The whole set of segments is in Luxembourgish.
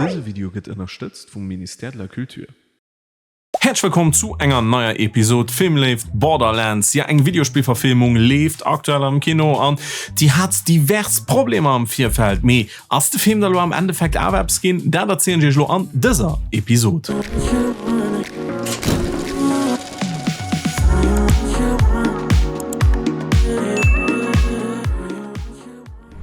Dëse Video gëtt ënnerstëtzt vum Ministère de la Culture. Häerzlech wëllkomm zu enger neier Episod Filmléift Borderlands. Ja, eng Videospillverfilmung leeft aktuell am Kino an déi hat divers Problemer am Virfeld. Mee ass de Film da lo am Endeffekt awer eppes ginn? Dat erzielen ech iech lo an dëser Episod.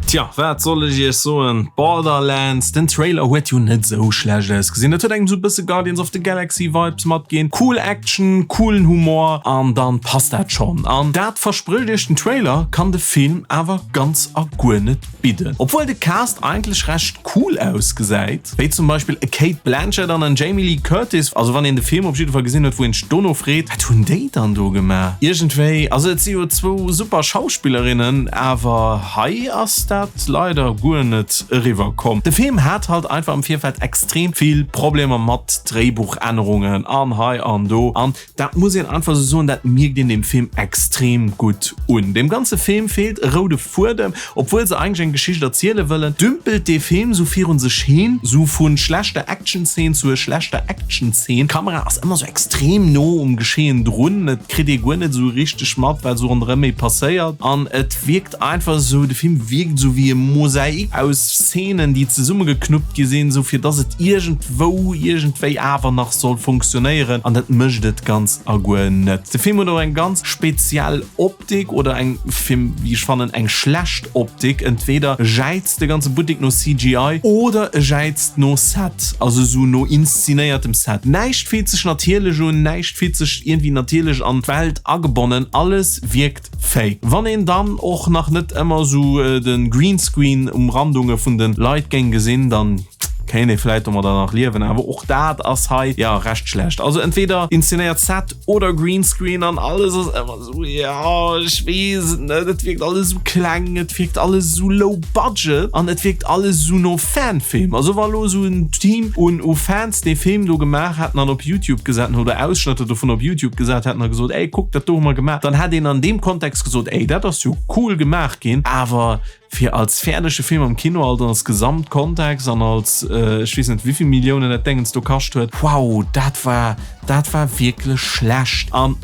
Tja, wat soll ech iech soen, Borderlands, den Trailer huet jo net sou schlecht ausgesinn. Et huet engem sou bësse Guardians of the Galaxy Vibes matginn. Cool Action, coolen Humor an dann passt dat schonn. An dat versprécht iech den Trailer, kann de Film awer ganz a guer net bidden. Obwuel de Cast eigentlech recht cool ausgesäit. Wéi zum Beispill e Cate Blanchett an en Jamie Lee Curtis. Also wann een de Film op jidde Fall gesinn huet, wou een sech dono freet, wat hunn déi dann do gemaach? Iergendwéi, also et si jo zwou super Schauspillerinnen, awer hei ass dat leider guer net eriwwer komm. De Film hat halt einfach am Virfeld extrem vill Problemer mat Dréibuchännerungen an hei an do an Dat muss een einfach esou soen, dat mierkt een dem Film extrem gutt un. Dem ganze Film feelt e roude Fuedem, obwuel se eigentlech eng Geschicht erziele wëllen, dümpelt dee Film sou virun sech hin, sou vu schlechter Actionszene zu schlechter Actionszene. D'Kamera ass ëmmer sou extrem no um Geschehen drun, et kritt ee guer net esou richteg mat, wat esou ronderëm ee passéiert an et wierkt einfach esou, de Film wierkt esou wéi e Mosaik aus Szenen, déi zesummegeknuppt gi sinn, esou fir dass et iergendwou iergendwéi awer nach soll funktionéieren an dat mécht et ganz a guer net. De Film huet och eng ganz speziell Optik oder eng, fir wéi ech fannen, eng schlecht Optik. Entweder jäizt de ganze Buttek no CGI oder e jäizt no Set, also esou no inszenéiertem Set. Näischt fillt sech natierlech un, näischt fillt sech iergendwéi natierlech an d'Welt agebonnen, alles wierkt fake. Wann een dann och nach net ëmmer esou de Greenscreen Umrandunge vun de Leit géing gesinn, dann kéint ee vläit domadder nach liewen, awer och dat ass hei jo recht schlecht. Also entweder inszenéiert Set oder Greenscreen an alles ass ëmmer esou, jo ech weess et net, et wierkt alles esou kleng, et wierkt alles esou low budget an et wierkt alles esou no Fanfilm. Also wa lo esou en Team un u Fans dee Film do gemaach hätten an op Youtube gesat hätten oder Ausschnëtter dovun op Youtube gesat hätten a gesot, ey kuckt dat do hu mer gemaach, dann hätt een an deem Kontext gesot, ey dat ass jo cool gemaach ginn, awer fir als fäerdege Film am Kino alt als Gesamtkontext an als ech weess net wéivill Milliounen dat Déngens do kascht huet, wow dat war dat war wierklech schlecht. An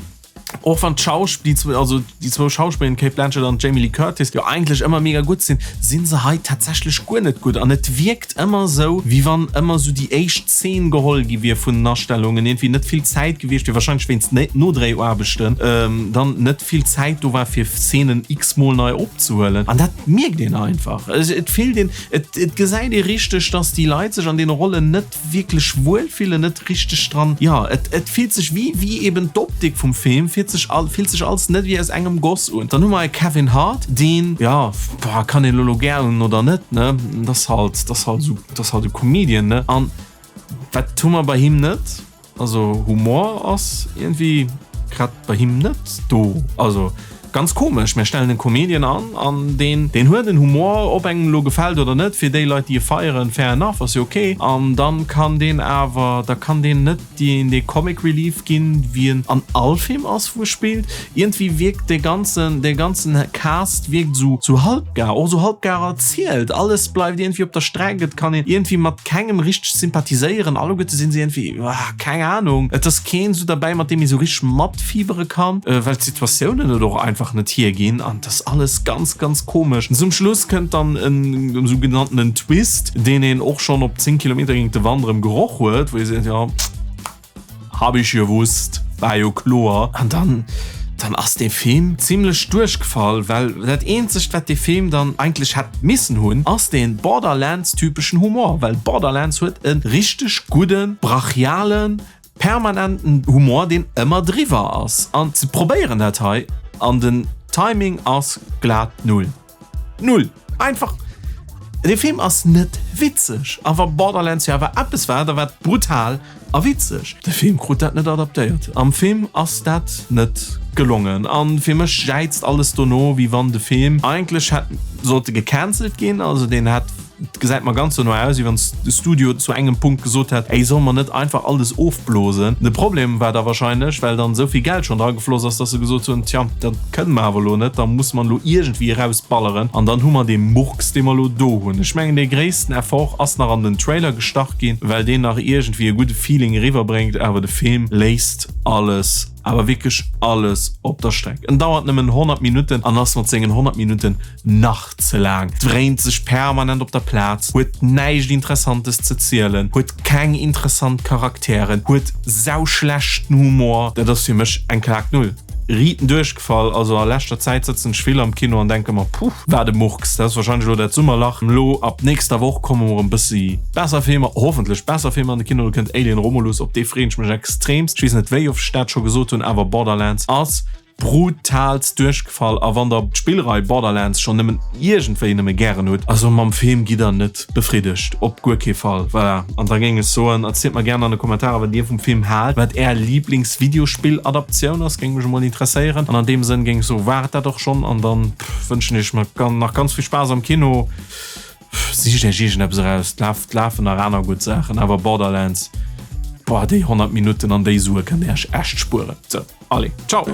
och wann d'Schausp déi zwou also déi zwou Schauspillerinnen d'Cate Blanchett an d'Jamie Lee Curtis jo eigentlech ëmmer mega gutt sinn, sinn se hei tatsächlech guer net gutt an et wierkt ëmmer esou wéi wann ëmmer esou déi éischt Zeen geholl gi wier vun den Astellungen, iergendwéi net vill Zäit gewiescht wier, wahrscheinlech wéinst Nodréiaarbechten, dann net vill Zäit do war fir Szenen x-mol nei opzehuelen an dat mierkt een einfach. Et fillt een, et et gesäit ee richteg, dass déi Leit sech an deene Rollen net wierklech wuel fillen, net richteg dran, jo et et fillt sech wéi wéi eben d'Optik vum Film fillt sech all fillt sech alles net wéi aus engem Goss un. Dann hu mer e Kevin Hart, deen, jo, boah, kann een elo lo gär hunn oder net, ne, dat ass halt, dat ass halt esou, dat ass halt e Comedian, ne, an wat hu mer bei him net? Also Humor ass iergendwéi grad bei him net do. Also ganz komesch, mir stellen en Comedian an an deen deen huet en Humor, ob engem elo gefält oder net, fir déi Leit déi e feieren, fair enough, ass jo ok. An dann kann deen awer, da kann deen net deen dee Comic Relief ginn, wéi en an all Film ass wou e spillt. Iergendwéi wierkt dee ganzen dee ganzen Cast wierkt esou esou halbgar, och esou halbgar erzielt. Alles bleift iergendwéi op der Streck, et kann een iergendwéi mat kengem richteg sympathiséieren, alleguerte sinn se iergendwéi, ah, keng Ahnung, et ass keen esou derbäi, mat deem ee sou richteg matfiebere kann, well d'Situatiounen et och einfach net hierginn an et ass alles ganz, ganz komesch. Zum Schluss kënnt dann en sou genanntenen Twist, deen een och schonn op 10 Kilometer géint de Wand erëm geroch huet, wou ee seet, jo, Hab ich gewusst, war jo kloer. An dann, dann ass dee Film zimlech duerchgefall, well dat eenzegt wat dee Film dann eigentlech hätt missen hunn, ass dee Borderlands-typeschen Humor, well Borderlands huet e richteg gudden, brachialen, permanenten Humor, deen ëmmer driwwer ass. An se probéieren dat hei an den Timing ass glat null. Null. Einfach. Dee Film ass net witzeg. A wa Borderlands jo awer eppes war, da war et brutal a witzeg. De Film krut dat net adaptéiert. Am Film ass dat net gelongen. A fir mech jäizt alles dono, wéi wann de Film eigentlech hätt sollte gecancelt ginn. Also deen hätt. Et gesäit mer ganz dono aus, wéi wann de Studio zu engem Punkt gesot hätt, Ey, solle mer net einfach alles ofblosen? De Problem war da wahrscheinlech, well dann esou vill Geld schonn dragefloss ass, dass se gesot hunn, Tja, dat kënne mer awer elo net, da musse mer elo iergendwéi erausballeren. An dann hu mer dee Murks, dee mer elo do hunn. Ech mengen, dee gréissten Effort ass nach an den Trailer gestach ginn, well deen nach iergendwéi e gudde Feeling eriwwerbréngt, awer de Film léisst alles, awer wierklech alles op der Streck. En dauert nëmmen 100 Minutten an ass mat sengen 100 Minutten nach ze laang, dréint sech permanent op der Plaz, huet näischt Interessantes ze zielen, huet keng interessant Charakteren, huet sauschlechten Humor. Dat ass fir mech eng Klak Null. Riiten duerchgefall. Also a leschter Zäit sëtzen ech vill am Kino an denke mer, puh, wat e Murks. Dat ass wahrscheinlech elo dat Summerlach. Elo ab nächster Woch komme mer erëm bëssi besser Filmer, hoffentlech besser Filmer an de Kino. Do kënnt Alien Romulus, op dee freeën ech mech extremst. Ech weess net wéi oft ech dat scho gesot hunn, awer Borderlands ass Brutaalst duerchgefall a wann der d'Spillrei Borderlands schon nëmmen iergendwéi nëmme gären hutt, also mam Film gitt der net befriddegt, op guer kee Fall. Voilà, an da géing ech soen, erzielt mer gären an de Kommentarer wat dir vum Film haalt, wat är Lieblingsvideospill-Adaptioun ass, géing mech emol interesséieren. An an deem Sënn géing ech soen, war et dat och schon an dann wënschen ech mer nach ganz vill Spaass am Kino. Sicht iech iergendeppes eraus, et lafen nach aner gutt Saachen, awer Borderlands, boah, déi 100 Minutten an déi Sue kënnt dir iech echt spueren. Sou. Allez, ciao!